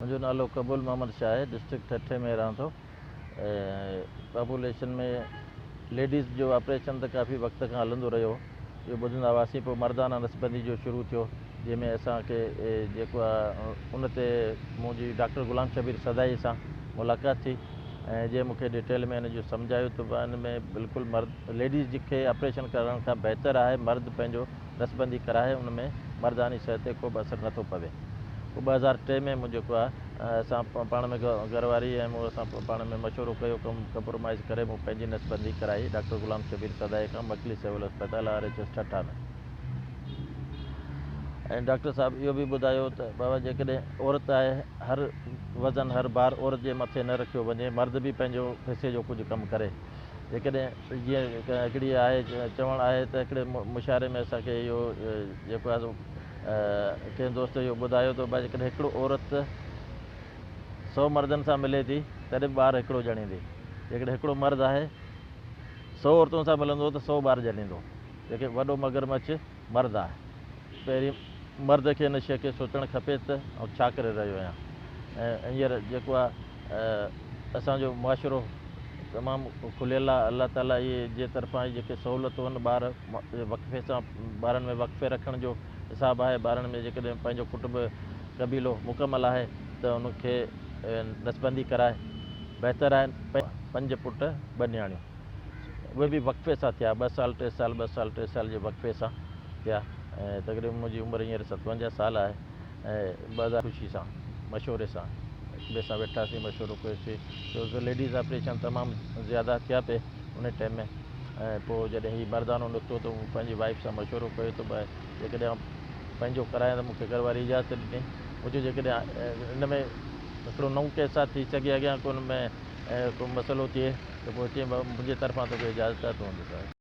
منهنجو نالو قبول محمد شاهه آهي ڊسٽرڪٽ ٺٽي ۾ رهان ٿو ۽ پاپوليشن ۾ ليڊيز جو آپريشن ته ڪافي وقت کان هلندو رهيو اهو ٻڌندا هئاسين پوء مردانه نسبندي جو شروع ٿيو جنهن ۾ اسان کي جيڪو آهي ان تي منهنجي ڊاڪٽر غلام شبير سدائي سان ملاقات ٿي ۽ جنهن مون کي ڊيٽيل ۾ ان جو سمجهايو ته ان ۾ بلڪل مرد ليڊيز کي آپريشن ڪرڻ کان بهتر آهي مرد پنهنجو نسبندي ڪرائي ان ۾ مرداني صحت تي ڪو به اثر نٿو پوي. پوء 2003 ۾ مون جيڪو آهي اسان پاڻ ۾ گهر واري ۽ مون اسان پاڻ ۾ مشورو ڪيو ڪمپرومائيز ڪري مون پنهنجي نسبندي ڪرائي ڊاڪٽر غلام شبير سدائي کان مڪلي سول اسپتال R H S Thatta ۾ ۽ doctor صاحب اهو به ٻڌايو ته بابا جيڪڏهن عورت آهي هر وزن هر بار عورت جي مٿي نه رکيو وڃي مرد به پنهنجو حصي جو ڪجهه ڪم ڪري جيڪڏهن جيئن هڪڙي آهي چوڻ آهي ته هڪڙي مشاعري ۾ اسان کي اهو جيڪو آهي سو ڪنهن دوست اهو ٻڌايو ته ڀائي جيڪڏهن هڪڙو عورت سو مردن سان ملي ٿي تڏهن به ٻار هڪڙو ڄڻيندي جيڪڏهن هڪڙو مرد آهي سو عورتن سان ملندو ته سو ٻار ڄڻيندو جيڪي وڏو مگرمڇ مرد آهي پهرين مرد کي ان شيء کي سوچڻ کپي ته آئون ڇا ڪري رهيو آهيان ۽ هينئر جيڪو آهي اسان جو معاشرو تمام کليل آهي الله تعاليٰ جي طرفان هي جيڪي سهولتون آهن ٻار وقفي سان ٻارن ۾ وقفي رکڻ جو حساب آهي ٻارن ۾ جيڪڏهن پنهنجو ڪٽنب قبيلو مڪمل آهي ته ان کي نسبندي ڪرائي بهتر آهي پنج پٽ ٻه نياڻيون اهي به وقفي سان ٿيا ٻه سال ٽي سال ٻه سال ٽي سال جي وقفي سان ٿيا ۽ تقريبن منهنجي عمر هينئر 57 سال آهي ۽ 2000 خوشي سان مشوري سان هڪ ٻئي سان ويٺاسين مشورو ڪيوسين ڇو ته ليڊيز آپريشن تمام زياده ٿيا پئي ان ٽائيم ۾ ۽ پوء جڏهن هي مردانو نڪتو ته مون پنهنجي وائيف سان مشورو ڪيو ته ڀائي جيڪڏهن آئون پنهنجو ڪرايان ته مون کي گهر واري اجازت ڏني مون چيو جيڪڏهن ان ۾ هڪڙو نئون ڪيس آهي ٿي سگهي اڳيان ڪو ان ۾ ڪو مسئلو ٿئي ته پوء چيائين بابا منهنجي طرفان توکي اجازت آهي تون ڏس.